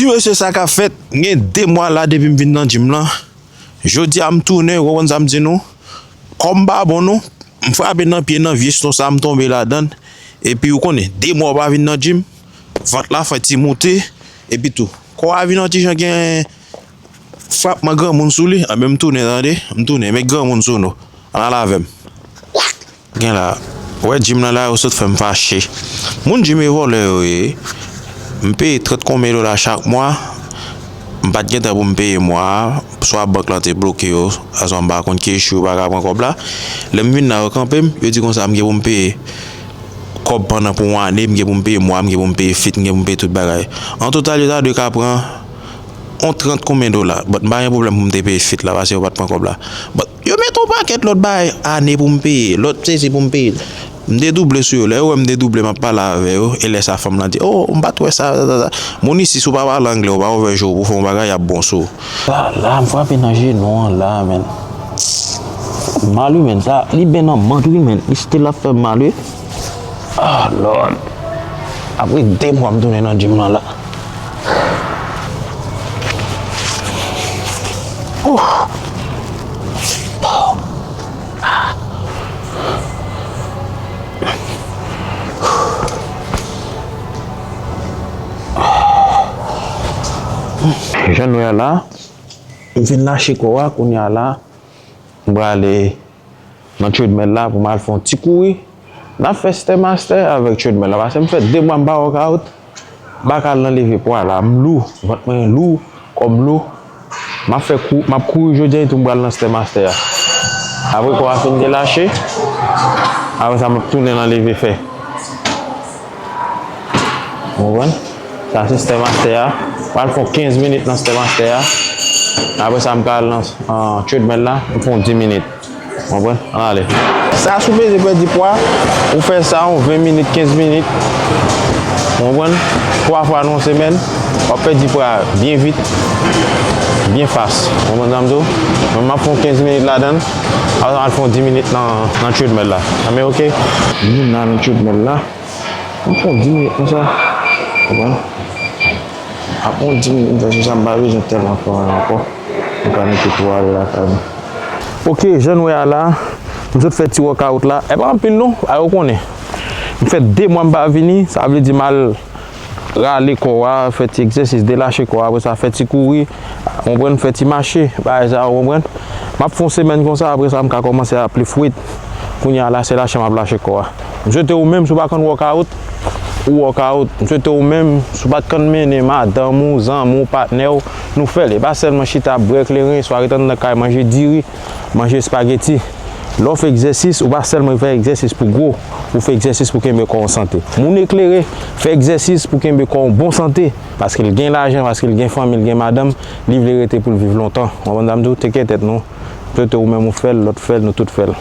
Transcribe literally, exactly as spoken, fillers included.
Ti mesye, sa k ap fèt? M gen de mwa la depi m vin nan gym lan. Jodi a m tounen, ou konprann sa m di nou? Kò m pa bon non. M frape nan pye nan vye snon sa, m tonbe ladan l. Epi ou konnen, de mwa w pa vin nan gym, vant la fè ti moute. Epi tou, kò a vin yon ti jan gen frapman granmoun sou li. Anben, m tounen tande, m tounen, met granmoun sou nou. Ann al avè m. Gen la, ou wè gym nan la, yo sot fè m fache. Moun gym e vòlè yo ye. M peye trant konbyen dola chak mwa. M pa t gen tan pou m peye mwa a. Swa bank lan te bloke yo, aswa m pa konn ki issue yo pa ka pran kòb la. Lè m vin la, yo kanpe m, yo di konsa m gen pou m peye kòb pandan pou yon ane, m gen pou m peye mwa, m gen pou m peye fit, m gen pou m peye tout bagay. An total, yo ta dwe ka pran yon trant konbyen dola. But m pa gen pwoblèm pou m te peye fit la, paske yo pa t pran kòb la. But yo met yon pakèt lòt bagay, ane pou m peye, lòt sesi pou m peye. M dedouble sou yo. Lè yo wè m dedouble, m ap pale avè yo. E lè sa, fanm lan di, "Oh, m pa t wè sa, sa, sa, sa." Moun isi, si w pa pale anglè, w pa ouvè je w pou fè yon bagay, y ap bon sou ou. La, la, m frape nan jenou an la, menn. Mal wi, menn. Sa, li ben nan mant wi, menn. Li still ap fè m mal wi. Ah, Lord. Apre de mwa, m tounen nan gym lan la. Ouf. Jan nou wè la, m fin lache kò a, kounye a la, m prale nan treadmill la pou m al fè yon ti kouri. N ap fè Stairmaster avèk treadmill la, paske m fè de mwa m pa workout, m pa ka al nan leve pwa la, m lou, vant mwen lou, kò m lou. M ap fè kou, m ap kouri jodi a etou m pral nan Stairmaster a. Apre kò a fin delache, apre sa m ap tounen nan leve fè. Ou konprann? Sa se Stairmaster a. Pral fè yon kenz minit nan Stairmaster a. Apre sa, m ka al nan, ah, treadmill la, m fè yon dis minit. Ou konprann? Ann ale. Sa si w bezwen pèdi pwa, ou fè sa yon ven minit, kenz minit. Ou konprann? Twa fwa nan yon semèn, w ap pèdi pwa byen vit, byen fas. Ou konprann sa m di w? Mwen, m ap fè yon kenz minit ladan l, apre sa, m al fè yon dis minit nan, nan treadmill la. Sa men oke? M vin la nan treadmill la. M pran dis minit konsa. Konprann? Apre yon dis minit, m fè sou sa, m pa bezwen tèlman fè anyen ankò. M ka mete pou ale lakay mwen. Oke, jan nou wè a la, m sot fè ti workout la. E pa anpil non, a yo konnen. M fè de mwa m pa vini, sa vle di m al rale kò a, fè ti egzèsis, delache kò a, apre sa fè ti kouri, konprann, fè ti mache, bagay sa yo, konprann. M ap fè yon semèn konsa, apre sa m ka kòmanse ap lift weight. Kounye a la, se lache m ap lache kò a. M swete ou menm, si w pa konn workout, ou workout. M swete ou menm, si w pa t konn mennen madanm ou, zanmi w, patnè w, nou fè l. E pa sèlman chita, bwè kleren, swa ret anndan kay, manje diri, manje espageti. Lè w fè egzèsis, ou pa sèlman fè egzèsis pou gwo, ou fè egzèsis pou kenbe kò w an sante. Moun eklere fè egzèsis pou kenbe kò w an bon sante, paske l gen lajan, paske l gen fanmi, l gen madanm, li vle rete pou l viv lontan. Ou konprann sa m di w? Teke tèt nou. M swete ou menm ou fè l, lòt fè l, nou tout fè l.